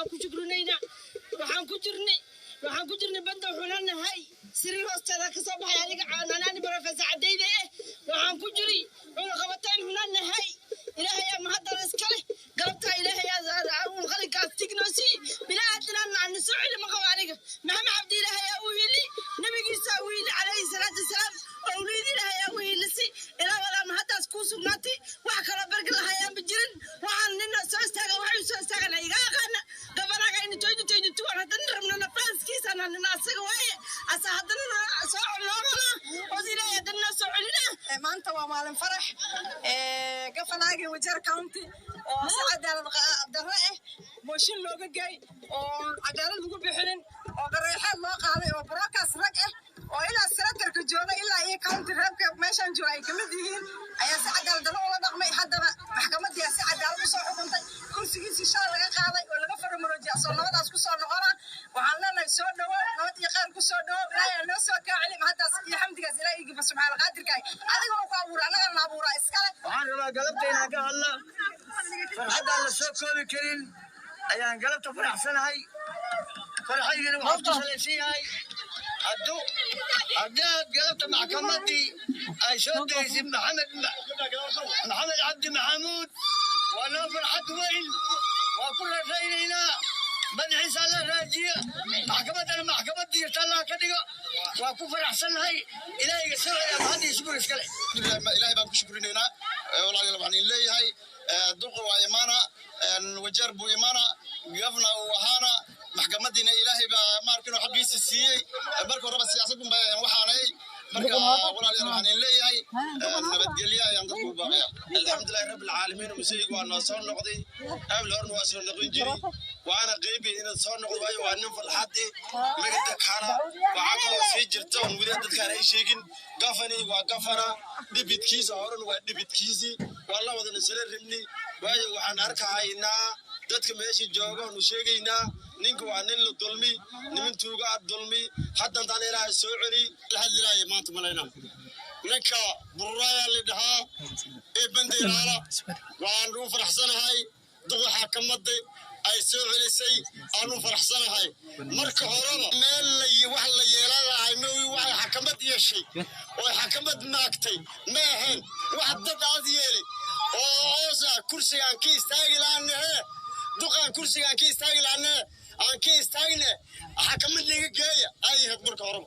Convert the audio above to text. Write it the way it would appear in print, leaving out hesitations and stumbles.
Baan ku shukrinaynaa. Waxaan ku jirnay banda xunanahay, sariir hoosteeda ka soo baxay aniga anaani Professor Cadayda waxaan ku jiri cunaqabatayn xunanahay. Ilaahay mahadada iska leh. Galabtaa Ilaahay uun qalinkaas tignosi bilaaadinaan ana soo celi ma qabo aniga. Maxamed Cabdi Ilaahay aa u hili, nabigiisa u hili calayhi salaatu wasalaam, owliyada Ilaahay aa u hilisi. Ilaa wadaa mahaddaas kuu sugnaatay. Wax kaloo berga lahayaanba jirin. Waxaan nina soo istaaga, waxay soo istaagana iga aqaana gabanaga ina 2022 aan haddana rabnana faanskiisana nina asaga waaye asa haddana soo noolona ood Ilaahay haddana noo soo celina. Maanta waa maalin farax. Governor-kii Wajeer County oo si cadaalad darro ah mooshin looga geey oo cadaalad lagu bixinin oo gareexeed loo qaaday oo brokaas rag ah oo ilaa senator-ka jooga ilaa iyo county reebka meeshaan jooga ay kamid yihiin ayaa si cadaalad darro ula dhaqmay. Haddana maxkamadii si cadaalad usoo xukuntay. Kursigiisii shalay laga qaaday oo laga faramaroojiya asoo nabadaas kusoo noqona. Waxaan leenahay, soo dhawo, nabad iyo khayr kusoo dhawo. Ilaahay noo soo kaaceli mahaddaas iyo xamdigaas. Ilaahay igifa subxaana qaadirka adiguna ku abuura, annagana abuura iskale. Waxaan rabaa galabta inaan ka hadla. Farxaddaan la soo koobi karin ayaan galabta faraxsanahay. Farxaygana waxaan ku salaysan yahay haddaad galabta maxkamaddii ay soo deysay Maxamed Cabdi Maxamuud. Waa noo farxad weyn, waa ku raraynaynaa. Madaxiisa Alla raajiya, maxkamaddana maxkamad jirta Allah ka dhigo. Waa ku faraxsannahay. Ilaahayga soo celiya mahad iyo shukur iskale. Ilaahay baan ku shukrinaynaa. Walaalayaal, waxaan idin leeyahay, duqa waa imaana, Wajeer buu imaana, governor uu ahaana. Maxkamadiina Ilaahay baa maarkin xaqiisa siiyey. Marka horeba siyaasad unba waxaanay. Marka walaalayaal, waxaan idin leeyahay, nabadgelyo ayaan dadku u baaqaya. Alxamdulilahi rabbi alcaalamiin. Musayig waa noo soo noqday. Abil horna waa soo noqon jiri, waana qeybi inaad soo noqdo, waayo waa nin farxadi magada kaana. Waxaa kaloo sii jirta oon weli dadkaan ay sheegin, governor waa governor, deputy-kiisa horena waa deputy-kiisii, waa la wada nasala ribni. Waayo waxaan arkahaynaa dadka meesha jooga oonu sheegaynaa, ninka waa nin la dulmi, niman tuuga ah dulmi. Haddantaan Ilaahay soo celi. Hadlilaayo maanta malayna ninka Bururaayaa la dhahaa ee Bandiiraala. Waan u faraxsanahay duqa xaakamadda ay soo celisay, aan u faraxsanahay. Marka horeba meel la wax la yeelan lahay mawi, waxay xakamad yeeshay oo xakamad maagtay ma ahayn wax dad aad yeeli oo oosa kursigaan ka istaagi lahanee, duqaan kursigaan ka istaagi lahanee, aan ka istaagne, xakamad naga geeya ay ahayd marka horeba.